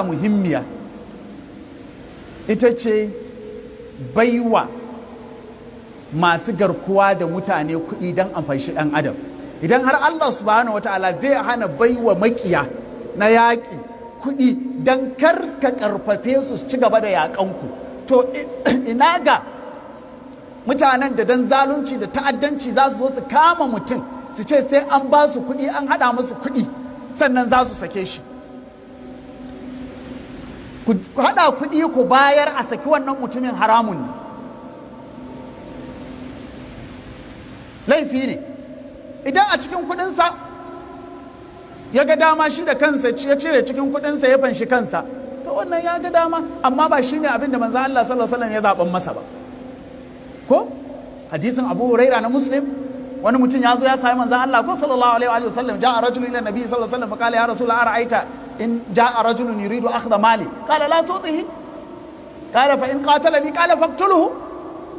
Muhimmiya ita ce baiwa masu garkuwa da mutane kuɗi don amfanshi ɗan adam. Idan har Allah Subhanahu wataala zai hana baiwa makiya na yaƙi kuɗi don kar ka ƙarfafe su su ci gaba da yaƙanku, to ina ga mutanen da don zalunci da ta'addanci za su zo su kama mutum, su ce sai an ba su kuɗi, an haɗa musu kuɗi, sannan za su sake shi. Ku haɗa kuɗi ku bayar a saki wannan mutumin haramun ne, laifi ne. Idan a cikin kuɗinsa ya ga dama, shi da kansa ya cire cikin kuɗinsa ya fanshi kansa, to wannan ya ga dama, amma ba shi ne abin da manzan Allah sallallahu alaihi wasallam ya zaɓan masa ba. Ko hadisin Abu Huraira na Muslim, wani mutum ya zo ya sami manzan Allah ko sallallahu alaihi wa sallam, ja'a rajulun ila nabi sallallahu alaihi wasallam fa qala: "Ya rasul, ara'aita in ja'a rajulun yuridu akhdha mali?" Qala: "La tu'tihi." Qala: "Fa in qatalani?" Qala: "Faqtulhu."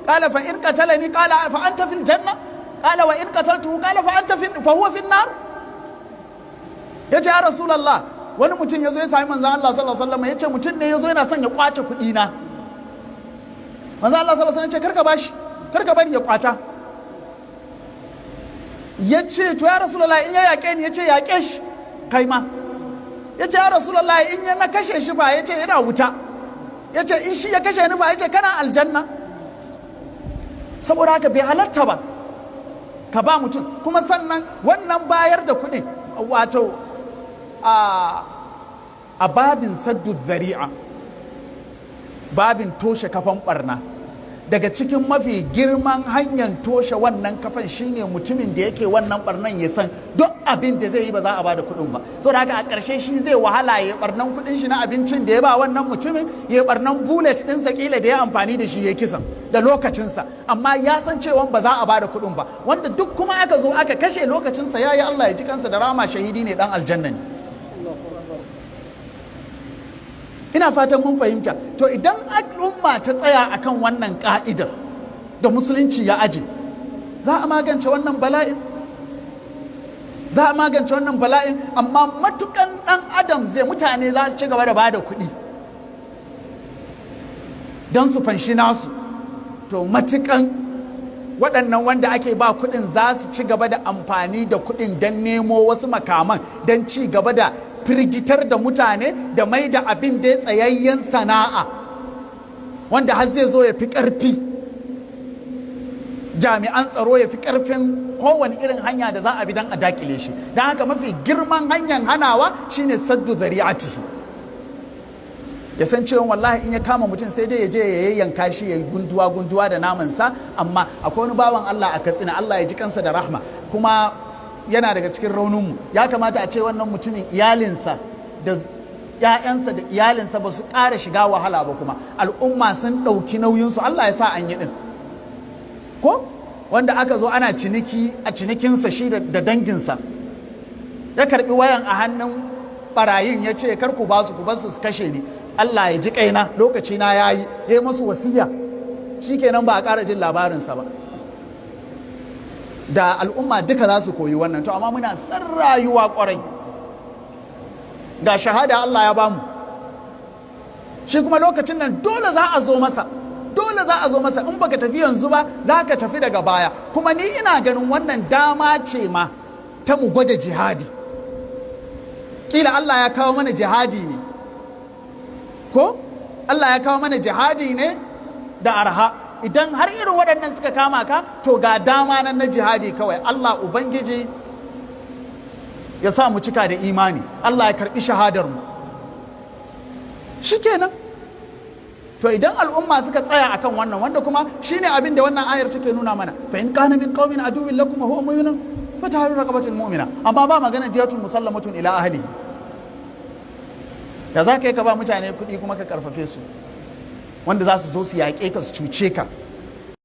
Qala: "Fa in qatalani?" Qala: "Fa anta fil janna." Qala: "Wa in qataltuhu?" Qala: "Fa anta fi fa huwa fi nar." Yace: "Ya rasulullah, wani mutum ya zo ya sami manzan Allah sallallahu alaihi wasallam, yace mutum ne ya zo yana son ya kwace kuɗi na. Manzan Allah sallallahu alaihi wasallam ya ce: 'Karka bashi, karka bari ya kwata.' Ya ce: 'To ya Rasulallah, in ya yaƙe ni?' Ya ce: 'Yaƙe shi kai ma.' Ya ce: 'Ya Rasulallah, in ya na kashe shi ba?' Ya ce: 'Yana wuta.' Ya ce: 'In shi ya kashe ni ba?' Ya ce: 'Kana aljanna.' Saboda haka bai halatta ba ka ba mutum. Kuma sannan wannan bayar da kuɗi, wato a babin saddu zari'a, babin toshe kafan barna, daga cikin mafi girman hanyar toshe wannan kafan shine mutumin da yake wannan barnan ya san duk abin da zai yi ba za a bada kuɗin ba. Saboda haka a ƙarshe shi zai wahala ya barnan kuɗin shi na abincin da ya ba wannan mutumin, ya barnan bullet ɗinsa kila da ya amfani da shi ya kisan da lokacinsa, amma ya san cewa ba za a bada kuɗin ba. Wanda duk kuma aka zo aka kashe lokacinsa, ya yi, Allah ya ji kansa da rama, shahidi ne, dan aljanna ne. Ina fatan mun fahimta. To idan al'umma ta tsaya akan wannan ka'idar da Musulunci ya aje, za a magance wannan bala'in, za a magance wannan bala'in. Amma matukan dan adam zai, mutane za su ci gaba da bada kuɗi don su fanshi nasu, to matukan waɗannan wanda ake ba kuɗin za su ci gaba da amfani da kuɗin don nemo wasu makaman don ci gaba da firgitar da mutane da mai da abin da ya tsayayyen sana'a, wanda har zai zo ya fi ƙarfi jami'an tsaro, ya fi ƙarfin kowane irin hanya da za a bi don a dakile shi. Don haka mafi girman hanyar hanawa shine saddu zari'atihi. Ya san cewa wallahi in ya kama mutum, sai dai ya je ya yayyanka shi, ya gunduwa gunduwa da namansa. Amma akwai wani bawan Allah a Katsina, Allah ya ji kansa da rahma, kuma yana daga cikin rauninmu. Ya kamata a ce wannan mutumin, iyalinsa da ‘ya'yansa da iyalinsa ba su ƙara shiga wahala ba, kuma al'umma sun ɗauki nauyinsu. Allah ya sa an yi ɗin ko wanda aka zo ana ciniki a cinikinsa, shi da danginsa, ya karɓi wayan a hannun barayin, ya ce: "Kar ku ba su, ku bar su su kashe ni. Allah ya ji kaina, lokaci na yayi." Ya yi masu wasiya, shikenan, ba a ƙara jin labarinsa ba. Da al'umma duka za su koyi wannan. To amma muna san rayuwa kwarai. Ga shahada Allah ya bamu shi, kuma lokacin nan dole za a zo masa, dole za a zo masa. In baka tafi yanzu ba, za ka tafi daga baya. Kuma ni ina ganin wannan dama ce ma ta mu gwada jihadi. Kila Allah ya kawo mana jihadi ne, ko Allah ya kawo mana jihadi ne da arha. Idan har irin waɗannan suka kama ka, to ga dama nan na jihadi kawai. Allah Ubangiji ya sa mu cika da imani, Allah ya karɓi shahadar mu, shikenan. To idan al'umma suka tsaya akan wannan, wanda kuma shine abin da wannan ayar take nuna mana, fa in kana min qaumin aduwwin lakum wa huwa mu'minun fa tahriru raqabatin mu'mina. Amma ba magana diyatun musallamatun ila ahli. Ya za ka yi ka ba mutane kuɗi kuma ka karfafe su, wanda za su zo su yaƙe ka, su cuce ka?